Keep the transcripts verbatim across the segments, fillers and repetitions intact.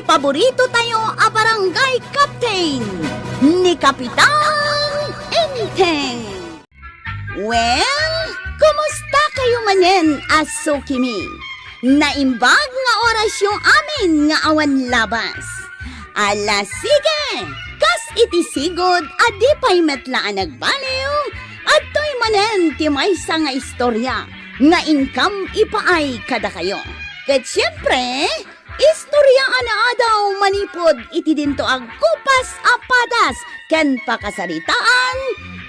paborito tayo a barangay captain, ni Kapitan Enteng. Well, kumusta kayo manen a sukimi? Naimbag nga orasyo amin nga awan labas. Ala, sige! Kas iti sigud a di pay met la a nagbaliw, adtoy manen ti maysa nga istorya nga inkam ipaay kadakayo. Ket siempre, istorya a naadaw manipud iti dinto agkupas a padas ken pakasaritaan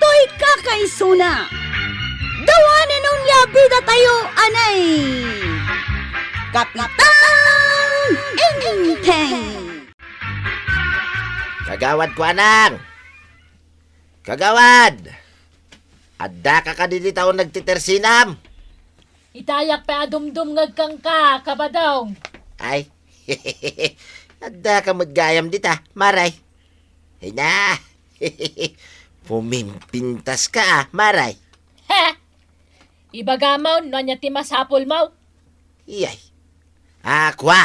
toy kakaisuna. Dawanen onia bidatayo anay Kapitan Enteng. Kagawad Kuanang! Kagawad! Addaka kadi dita uneg ti tersinam? Itayak pay a dumdumngeg kenka, Kabadong. Ay, addaka met gayam dita, Maray. Ay na, pumimpintaska, a, Maray. He! Ibagam no ania ti masapulmo. Iyay. A, kua,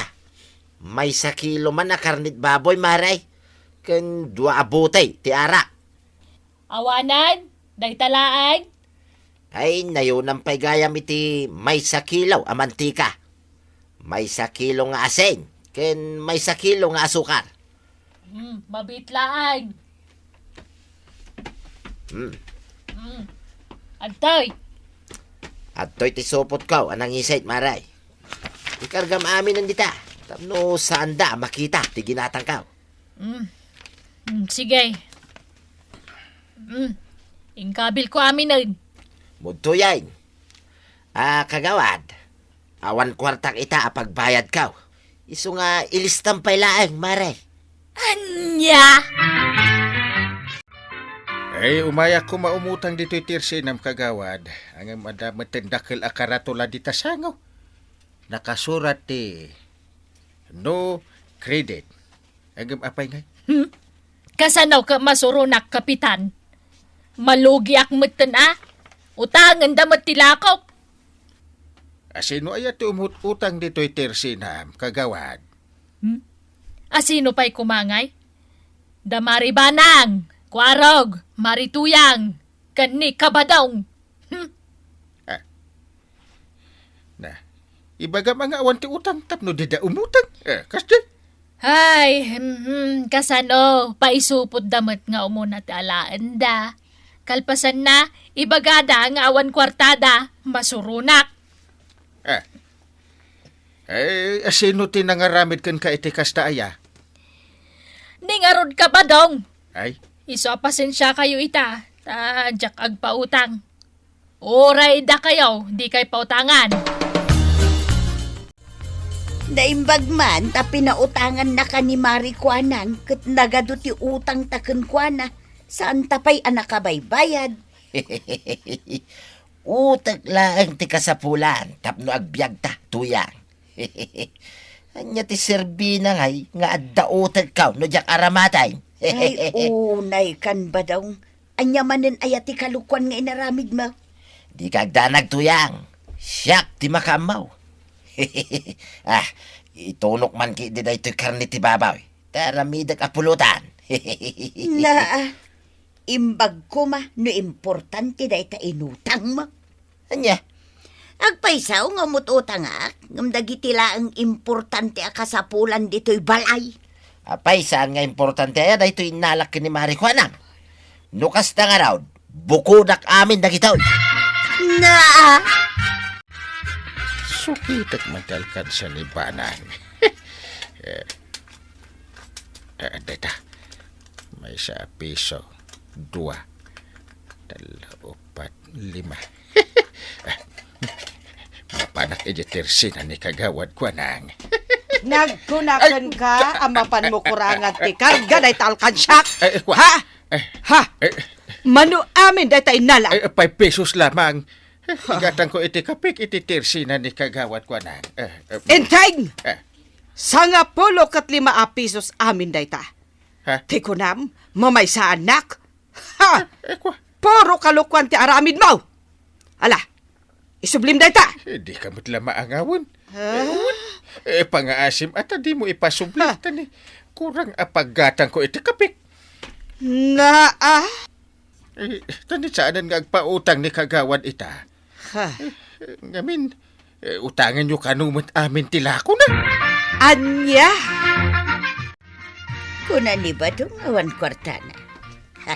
maysa kilo man a karnit baboy, Maray, ken dua a butey ti arak. Awanen, dayta laeng. Ay, nayonam pay gayam iti maysa kilo a mantika, maysa kilo nga asin, ken maysa kilo nga asukar. Hmm, mabiit laeng. Hmm. Hmm. Adtoy. Adtoy ti supotko a nangisit, Maray. Ikargam aminen dita, tapno saanda a makita ti ginatangko. Hmm. Hmm, sige. Hmm. Inkabilko aminen. Mudtoyen. A, kagawad, awan kuartak ita a pagbayadko. Isu nga ilistam pay laeng, Maray. Ania? Ay, umayak koma umutang ditoy tersinam, kagawad. Ngem adda met ti dakkel a karatula dita sango. Nakasurat ti no credit. Ngem apay ngay? Hmm? Kasano ket masuronak, Kapitan? Malugiak metten a. Utangenda met ti lakok. Asino aya ti umut-utang ditoy tersinam, kagawad? Hmm? Asino pay koma ngay? Da Mari Banang, Kuarog, Mari Tuyang, ken ni Kabadong. Hmm. Ah. Na, ibagam nga awan ti utang tapno dida umutang. Eh, kasdi? Ay, hmm, kasano? Paisupotda met nga umuna ti alaenda. Kalpasanna, ibagada nga awan kuartada, masuronak. Ah. Eh, asino ti nangaramid kenka iti kasta aya? Ni ngarud, Kabadong. Ay? Isu a pasensiakayo ita, ta diak agpautang. Uray dakayo, dikay pautangan. Naimbag man ta pinautangannaka ni Mari Kuanang ket nagadu ti utangta kenkuana, saanta pay a nakabaybayad. Utek laeng ti kasapulan tapno agbiagta, Tuyang. Ania ti serbina ngay nga adda utekko no diak aramaten? Ay, unay kan, Badong. Ania manen aya ti kalokoan nga inaramidmo? Dika agdanag, Tuyang. Siak ti makaammo. Ah, itunok man ketdi daytoy karne ti baboy. Ta aramidek a pulotan. Naa, imbag koma no importante dayta inutangmo. Ania? Agpayso nga umut-utangak, ngem dagiti laeng importante a kasapulan ditoy balay. Apay, saan nga importante aya daytoy innalak ken ni Mari Kuanang? No kasta ngarud, bukodak amin dagitoy. Na! Sukitek man ti alkansa ni Banang. Eh, eh, dayta. Maysa a piso, dua, tallo, upat, lima. Mapanak iti tersina ni Kagawad Kuanang. Nagkuna kenka a mapanmo kurangan ti karga dayta alkansiak? Ay, kua-, Ha? ay, Ha? ay, Mano amin dayta innalak? Ay, five pesos lamang. Igatangko iti kapik iti tersina ni Kagawad Kuanang. Eh, eh, Enteng! Eh. Sangapulo ket lima a pisos amin dayta. Ha? Ti kunam, mamaysaannak? Ha! Eh, kua- Puro kalokoan ti aramidmo! Ala, isublim dayta! Eh, dika met la maangawen. Eh, wen, eh, pangaasim a ta dimo ipasubli. Ha? Ta ni, kurang a paggatangko iti kapik. Naa? Eh, ta ni saanen nga agpautang ni Kagawad ita. Ha? Eh, ngamin, eh, utanganyo kano met amin ti lakona. Ania? Kuna ni Badong awan kuartana. Ha,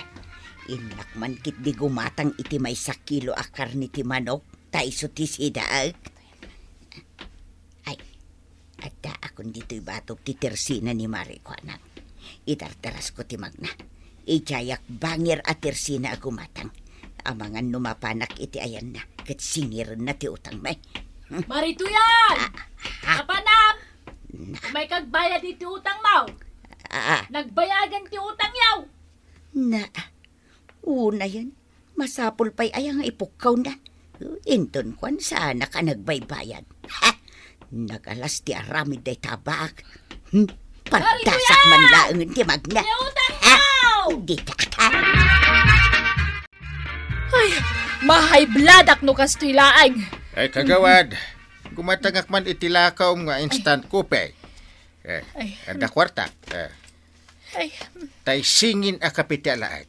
innak man ketdi gumatang iti maysa kilo a karne ti manok, ta isu ti sidaek. Ay, addaakon ditoy batok ti tersina ni Marikuanang. Idardarasako ti magna. Idiayak bangir a tersina a gumatang. Amangan no mapanak iti ayanna, ket singirenna ti utangmi. Hmm? Marituyan! Ah, ah. Apanam! Na. Umayka agbayad iti utangmo. Ah, ah. Nagbayagen ti utangyo. Na, unayen, masapul pay aya nga ipukkawna. Inton kuan, saanak a nagbaybayad. Ha? Nagalas ti aramid dayta a baak. Hmm? Pardasak man laengen ti magna. Ti utangmo! Ha? Dita ka. Ay, ma-high blood-ak no kastoy laeng. Ay, kagawad, gumatangak man iti lakawm nga instant coffee. Eh, ay, adda kuarta. Eh. Ay. Tay singin a kape ti alaek.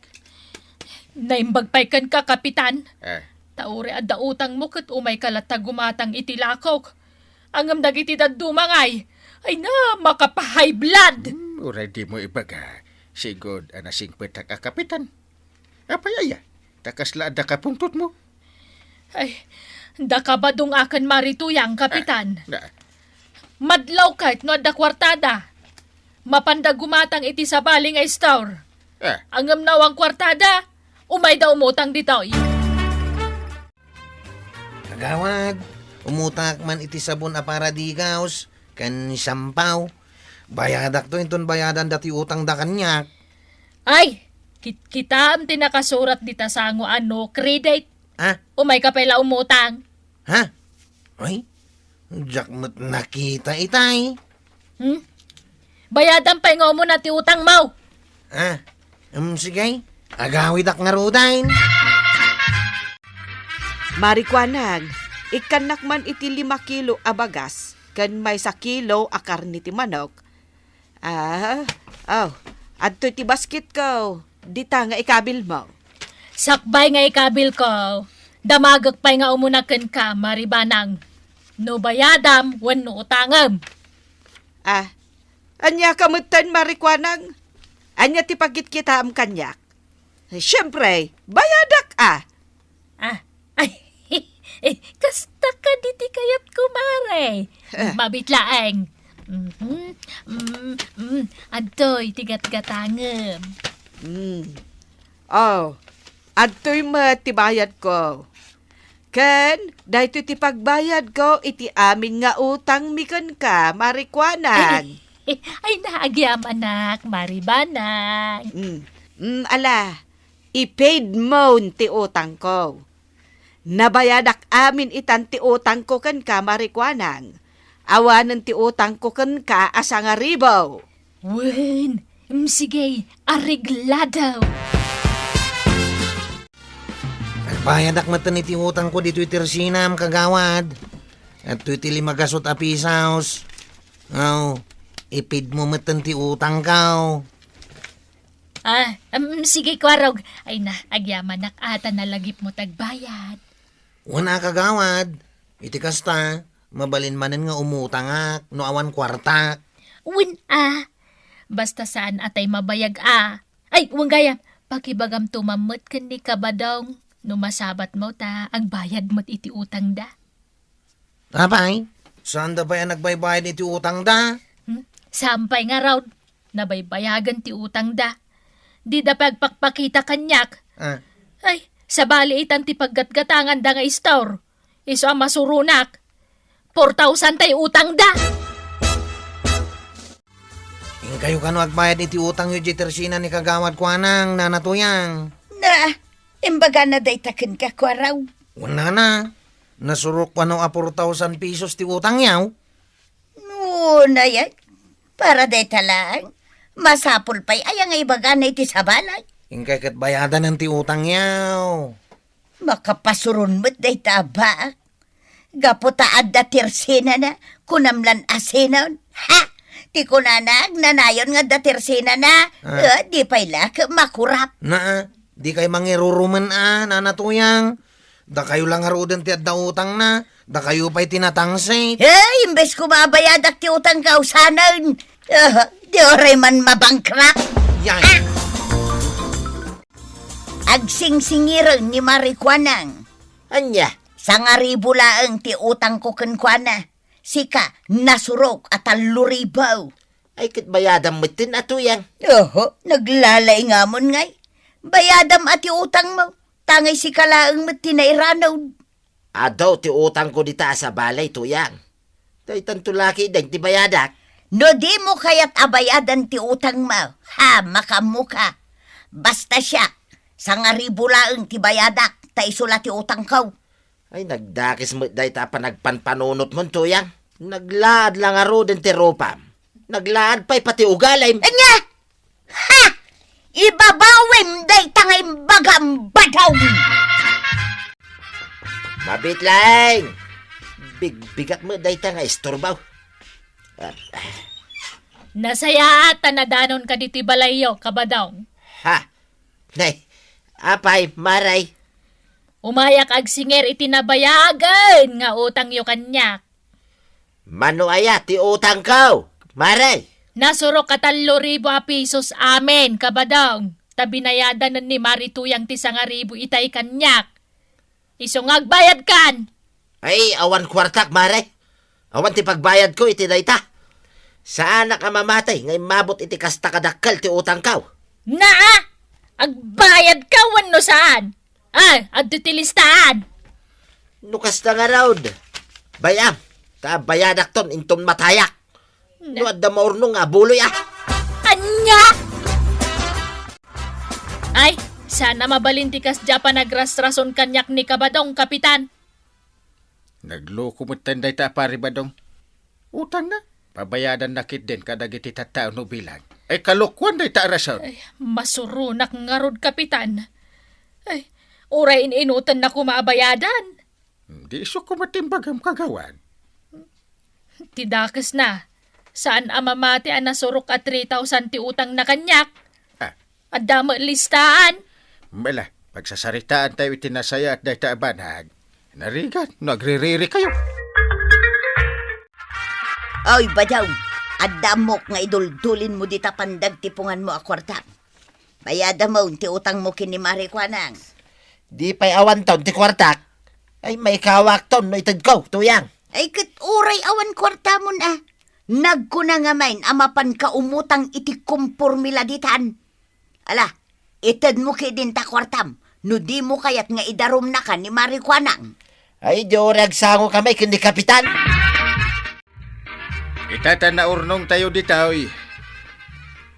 Naimbag pay kenka, Kapitan. Eh. Ta uray adda utangmo ket umayka latta gumatang iti lakok. Ngem dagiti dadduma ngay, ay na, makapa-high blood. Hmm, uray dimo ibaga. Sigud a nasingpetak a kapitan. Apay aya? Ta kasla adda kapungtotmo? Ay, daka Badong ken Marituyang, Kapitan. Ah, na. Madlaw ket no adda kuartada. Mapanda gumatang iti sabali nga store. Ah. Ngem no awan kuartada, umayda umutang ditoy. Kagawad, umutangak man iti sabon a para digaws ken shampoo. Bayadakto inton bayadanda ti utangda kaniak. Ay, kit-, kitaem ti nakasurat dita sango a no credit. Ha? Umayka pay la umutang. Ha? Ay, diak met nakita itay. Hmm? Bayadam pay nga umuna ti utangmo. Ah, um, sige. Agawidak ngaruden. Marikuanang, ikkannak man iti lima kilo a bagas ken maysa kilo a karne ti manok. Ah, aw, adtoy ti basketko. Dita nga ikabilmo. Sakbay nga ikabilko, damagek pay nga umuna kenka, Maribanang. No bayadam wenno utangem. Ah, ania ka metten, Marikuanang? Ania ti pagkitkitaem kaniak? Siempre, bayadak a. Ah, ay, eh, kasta kadi ti kayatko, mare. Eh. Mabit laeng. Mhm. Mm, mm, adtoy ti gatgatangem. Mm. Oh, adtoy met ti bayadko. Ken daytoy ti pagbayadko iti amin nga utangmi kenka, Marikuanang. Ay, ay, na, agyamanak, Maribanang. Mm. Mm, ala, i-paid mo ti utangko. Nabayadak amin itan ti utangko kenka, Marikuanang. Awanen ti utangko kenka a sangaribu. Wen, mm, sige, areglado. Agbayadak metten iti utangko ditoy tersinam, kagawad. Adtoy ti lima gasut a pisos. Aw, i-paid mo metten ti utangko. Ah, em, sige, Kuarog. Ay na, agyamanak a ta nalagipmo ti agbayad. Wen a, kagawad. Iti kasta, mabalin manen nga umutangak no awan kuartak. Wen a. Basta saan a tay mabayag a. Ay, wen gayam, pakibagamto man met ken ni Kabadong no masabatmo ta agbayad met iti utangda. Apay, saanda pay a nagbaybayad iti utangda? Hmm? Saan pay ngarud? Nabaybayagan ti utangda. Dida pay agpakpakita kaniak. Ah. Ay, sabali itan ti paggatgatanganda nga istor. Isu a masuronak. Four thousand tay utangda. Inkayo kano agbayad iti utangyo, diay tersina ni Kagawad Kuanang, Nana Tuyang? Na, imbagana dayta kenka, Kuarog. Wen, Nana, nasurok kano a four thousand pesos ti utangyo? No, nayan, para dayta laeng, masapul pay aya nga ibagana iti sabali. Inkay ket bayadanen ti utangyo. Makapasuron met dayta a baak. Gapu ta adda tersenana, kunam lan a senon. Ha! Ti kunana, agnanayon nga adda tersenana. Ah. Eh, di pay la ket makurap. Na, di kay mangirurumen a, Nana Tuyang. Dakayo la ngaruden ti adda utangna. Dakayo pay ti natangsit. Eh, imbes ko mabayadak ti utangko, sanen. Eh, di uray man mabankrupt. Yan. Ah! Agsingsingiren ni Mari Kuanang. Ania? Sangaribu laeng ti utangko kenkuana. Sika, nasurok a tallo ribu. Ay, ket bayadam metten a, Tuyang. Oho, naglalaingamon ngay. Bayadam a ti utangmo, ta ngay sika laeng met ti nairanud. Adu ti utangko dita a sabali, Tuyang. Daytanto la ketdin ti bayadak. No dimo kayat a bayadan ti utangmo, ha, makaammoka. Basta siak, sangaribu laeng ti bayadak, ta isu la ti utangko. Ay, nagdakes met dayta a panagpanpanunotmon, Tuyang. Naglaad la ngaruden ti rupam. Naglaad pay pati ugalim. Ania? Ha! Ibabawem dayta nga imbagam, Badong! Mabiit laeng! Bigbigak met dayta nga isturbo. Nasayaat ta nadanonka ditoy balayyo, Kabadong. Ha? Nay, apay, Mari? Umayak agsingir iti nabayagen nga utangyo kaniak. Mano aya ti utangko, Mari? Nasurok a tallo ribu a pisos amin, Kabadong. Ta binayadanen ni Mari Tuyang ti sangaribu itay kaniak. Isu nga agbayadkan! Ay, awan kuartak, Mari. Awan ti pagbayadko iti dayta. Saanak a mamati nga immabot iti kasta kadakkel ti utangko. Naa! Agbayadka wenno saan? Ay, adda ti listaan! No kasta ngarud, bay-am, ta bayadakton inton matayak. No adda maurnong nga abuloy, a. Ania? Ay, saan a mabalin ti kasdiay a panagrasrason kaniak ni Kabadong, Kapitan. Nagloko metten dayta a Pari Badong. Utangna, pabayadanna ketdin kadagiti tattao no bilang. Ay, kalokuan dayta a rason. Ay, masuronak ngarud, Kapitan. Ay, uray in-inutenna koma a bayadan. Hmm, di isu koma ti imbagam, Kagawad. Ti dakesna, saan a mamati a nasurok a three thousand ti utangna kaniak. Ah. Adda met listaan. Mela, pagsasaritaantayo iti nasayaat dayta a banag. Narigat no agriririkayo. Oy, Badong, adda ammok nga iduldulinmo dita pandagtipunganmo a kuarta. Bayadamon ti utangmo ken ni Mari Kuanang. Di pay awanton ti kuartak. Ay, maikawakton no itedko, Tuyang. Ay, ket uray awan kuartamon, a. Nagkuna ngamin a mapanka umutang iti komporme la ditan. Ala, itedmo ketdin ta kuartam, no dimo kayat nga idarumnaka ni Mari Kuanang. Ay, di uray agsango kami ken ni Kapitan. Ita ta naurnongtayo ditoy.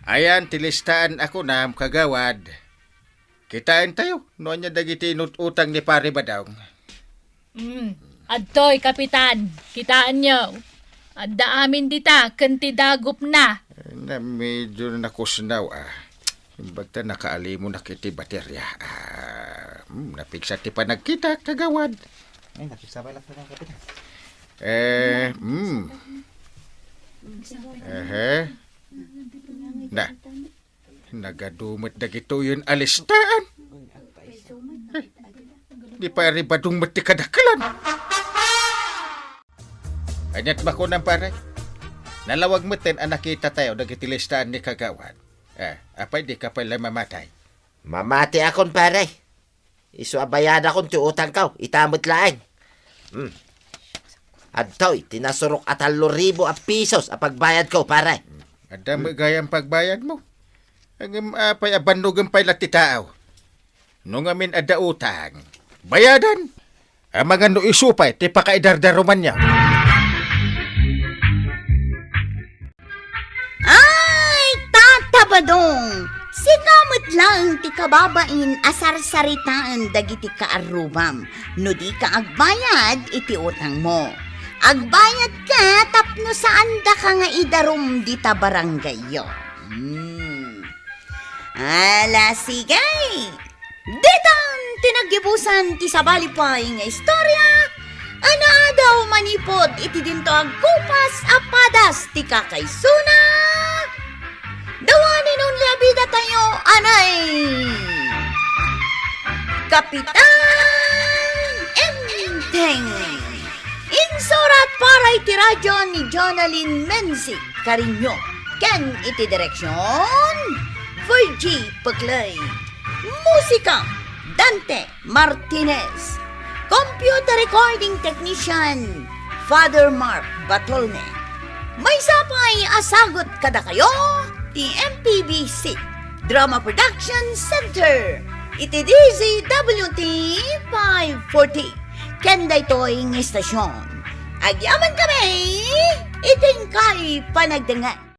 Ayan ti listaan a kunam, Kagawad. Kitaentayo no ania dagiti inut-utang ni Pari Badong. Mm. Adtoy, Kapitan. Kitaenyo. Adda amin dita ken ti dagupna. Na, medyo nakusnaw, a. Imbag ta nakaalimunak iti baterya. A, mm, napigsa ti panagkitak, Kagawad. Ay, napigsa pay la, Kapitan. Eh, mm. Ehe. Na, nagadu met dagitoyen a listaan. Eh, ni Pari Badong met ti kadakkelan. Aniat makunam, pare? Nalawag metten a nakitatayo dagiti listaan ni Kagawad. Eh, apay dika pay la mamati? Mamatiakon, pare. Isu a bayadakon ti utangko, ita met laeng. Hmm. Adtoy ti nasurok a tallo ribu a pisos a pagbayadko, pare. Adda met gayam pagbayadmo. Ngem apay a bannogem pay la ti tao? No ngamin adda utang, bayadan. Amangan no isu pay ti pakaidardarumanyo. Ay, Tata Badong! Sika met laeng ti kababain a sarsaritaen dagiti kaarrubam no dika agbayad iti utangmo. Agbayadka tapno saandaka nga idarum dita barangayyo. Hmm. Ala, sige! Ditan ti naggibusan ti sabali pay nga istorya, Anaadaw manipud iti dinto agkupas a padas ti kakaisuna, dawanen unli a bidatayo, anay Kapitan Enteng. Insurat para iti radio ni Jonalyn Menzi Cariño ken iti direksion, Virgie Peclay. Musika, Dante Martinez. Computer recording technician, Father Mark Batolme. Maysa pay a sagut kadakayo ti M P B C Drama Production Center iti D Z W T five forty. Ken daytoy nga istasyon, agyaman kami iti inkay panagdengngeg.